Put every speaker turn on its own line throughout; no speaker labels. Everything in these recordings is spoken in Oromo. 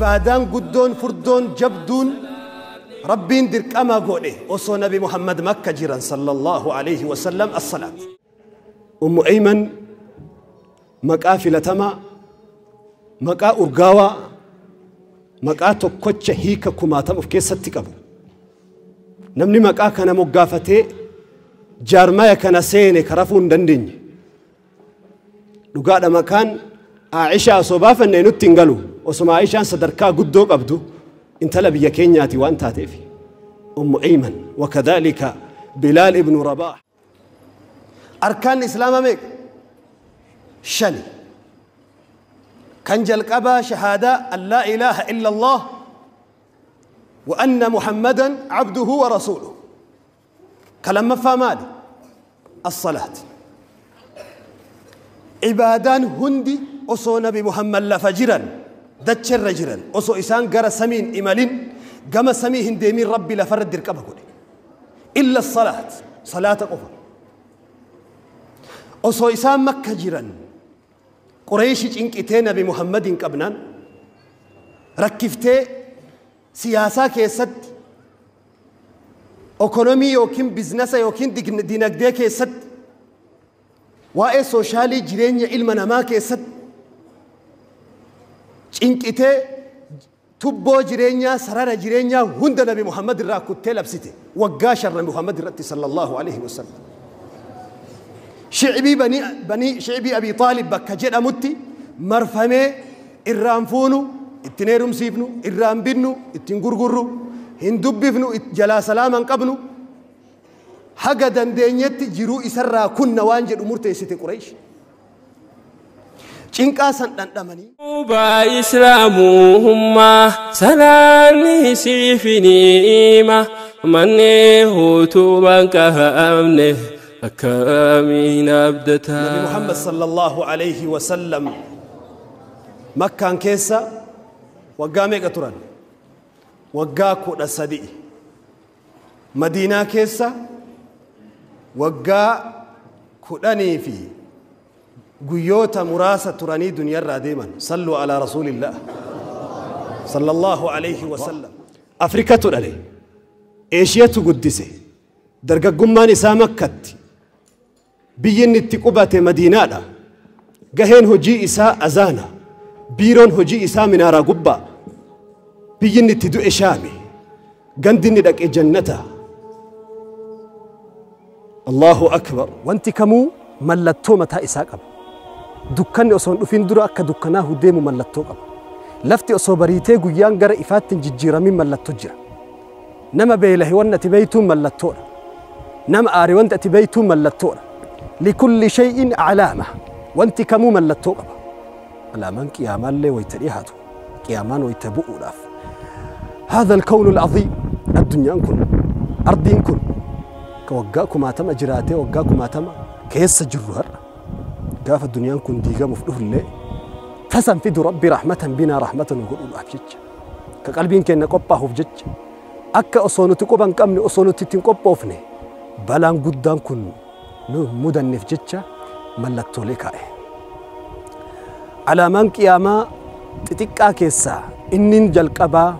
Ibaadaan guddoon furdoon jabduun Rabbiin dirqama godhe osoo Nabi Muhammad Makka jiran sallallahu alayhi wasallam as-salaat. Ummu Ayman maqaa filatamaa, maqaa urgaawaa, maqaa tokkocha hiika kumaatama of keessatti qabu. Namni maqaa kana moggaafatee jaarmaya kana seene karafuu hin dandeenye. Dhugaadha maqaan Aishaa osoo baafannee nutti hin galu. Osuma Aishaan sadarkaa guddoo qabdu intala biyya keenyaati waan taateef. Ummu Ayman wakadhalika Bilaal ibnu Rabaah. Arkaan Islaamaa meeqa? Shani. Kan jalqabaa shahaadaa an laa ilaaha illa Allah wa anna Muhammadan abduhu wa rasuuluh. Ka lammaffaa maali? As-salaat. Ibaadaan hundi osoo Nabi Muhammad lafa jiran dacharra jiran osoo isaan gara samiin imalin gama samii hin deemin Rabbi lafarra dirqama godhe. Illa salaat, salaata qofa. Osoo isaan Makka jiran Qureeshi cinqitee Nabi Muhammad hin qabnaan rakkiftee siyaasaa keessatti ekonomii yookiin biznasa yookiin dinagdee keessatti waa'ee sooshaalii jireenya ilma namaa keessatti cinqitee tubboo jireenyaa sarara jireenyaa hunda Nabi Muhammad irraa kuttee labsite waggaa 5 Nabi Muhammad irratti sallallahu alaihi wasallam. Shicbii banii shicbii Abi Xaalib bakka jedhamutti marfamee irraan fuunu ittiin heerumsiifnu irraan binnu ittiin gurgurru hin dubbifnu jalaa salaama hin qabnu haga dandeenyetti jiruu isarraa kunna waan jedhu murteessite Qureesh. Cinqaa san dhandhamanii.
Ubaa Islaamummaa salaanni siif ni'ima manni utubaan qahamne akkamiin abdataa.
Nabi Muhammad sallallahu alayhi wasallam Makkaan keessa waggaa meeqa turan? Waggaa 13. Madiinaa keessa waggaa 10 fi guyyoota muraasa turanii duniyaarraa deeman. Sallu alaa rasuulillah sallallahu alayhi wasallam. Afrikatu dhale, Eeshiyatu guddise, dargaggummaan isaa Makkatti, biyyi inni itti qubate Madiinaadha. Gaheen hojii isaa azaana, biiroon hojii isaa minaaraa gubbaa, biyyi inni itti du'e Shaami, gandi inni dhaqe jannata. Allahu akbar. Wanti kamuu mallattoo mataa isaa qaba. Dukkanni osoo hin dhufin dura akka dukkanaa deemu mallattoo qaba. Lafti osoo bariitee guyyaan gara ifaatti hin jijjiiramin mallattoo jira. Nama beelahe wanni ati beeytuun mallattoodha. Nama aare wanti ati beeytuun mallattoodha. Likulli shay'in alaama. Wanti kamuu mallattoo qaba. Alaamaan qiyaamaallee wayita dhiyaatu. Qiyaamaan wayita bu'uudhaaf. هذا الكون العظيم addunyaan kun ardiin kun ka waggaa kumaatama jiraatee waggaa kumaatama keessa jirru har'a gaafa addunyaan kun diigamuuf dhufullee tasan fidu Rabbi rahmatan binaa rahmatan nu godhuudhaaf jecha ka qalbiin keenya qophaahuuf jecha akka osoo nuti quba hin qabne osoo nuti ittiin qophoofne balaan guddaan kun nu mudanneef jecha mallattoolee kaa'e. Alaamaan qiyaamaa xixiqqaa keessaa inni jalqabaa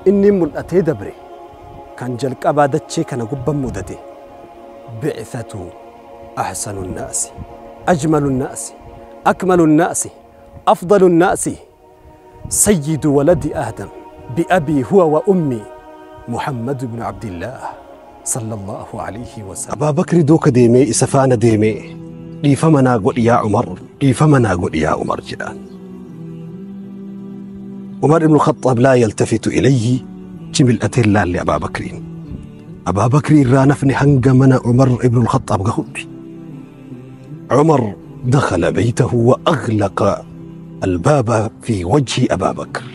inni mul'atee dabre kan jalqabaa dachee kana gubban mudate bi'ithatu ahsanu nnaasi ajmalu nnaasi akmalu nnaasi afdalu nnaasi sayyidu waladi aadam biabii huwa wa ummi Muhammad ibn Abdillah sallallahu alayhi wasallam. Abaa Bakri duuka deemee isa faana deemee dhiifama naa godhi yaa Umar, dhiifama naa godhi yaa Umar jedhaan. Umar ibn Khattaab laa yaltafitu ilayhi jimil'atee laalle Abaa Bakriin. Abaa Bakrii irraa nafni hanga mana Umar ibn Khattaab gahutti. Umar dakhala baytahu wa aghlaqa albaaba fi wajhi Abaa Bakr.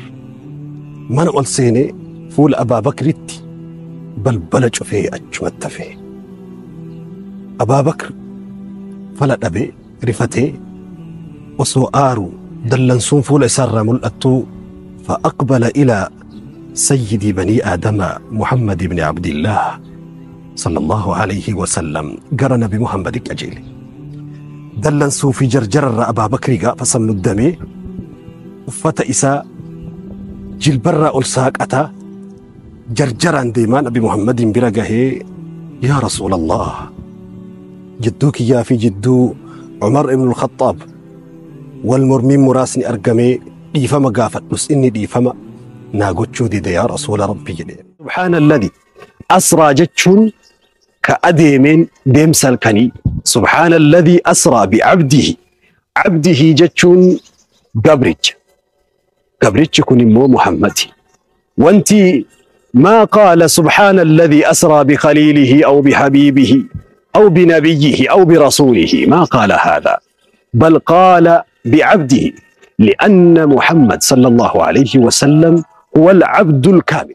Mana ol seenee fuula Abaa Bakritti balbala cufee achumatti hafe. Abaa Bakr fala dhabee rifatee osoo aaru dallansuun fuula isaarraa mul'attuu فأقبل إلى سيد بني آدم محمد بن عبد الله صلى الله عليه وسلم. قرن بمحمد أجيل دلنسو في جرجر أبا بكر فصن الدمي uffata isaa Jilbarraa ol saaqataa jarjaraan deemaa Nabi Muhammadiin bira gahee, yaa Rasuulallah, jidduu kiyyaa fi jidduu Umar ibn al-Khattaab wal mormiin muraasni argamee, dhiifama gaafadhus inni dhiifama naa gochuu dide, yaa Rasuula Rabbi jedhe. Subhaana alladhi asraa jechuun ka adeemeen deemsa halkanii. Subhaana alladhi asraa bi'abdihi. Abdihi jechuun gabricha. Gabrichi kun immoo Muhammadi. Wanti ما قال سبحان الذي أسرى بخليله أو بحبيبه أو بنبيه أو برسوله، ما قال هذا، بل قال بعبده، لأن محمد صلى الله عليه وسلم هو العبد الكامل.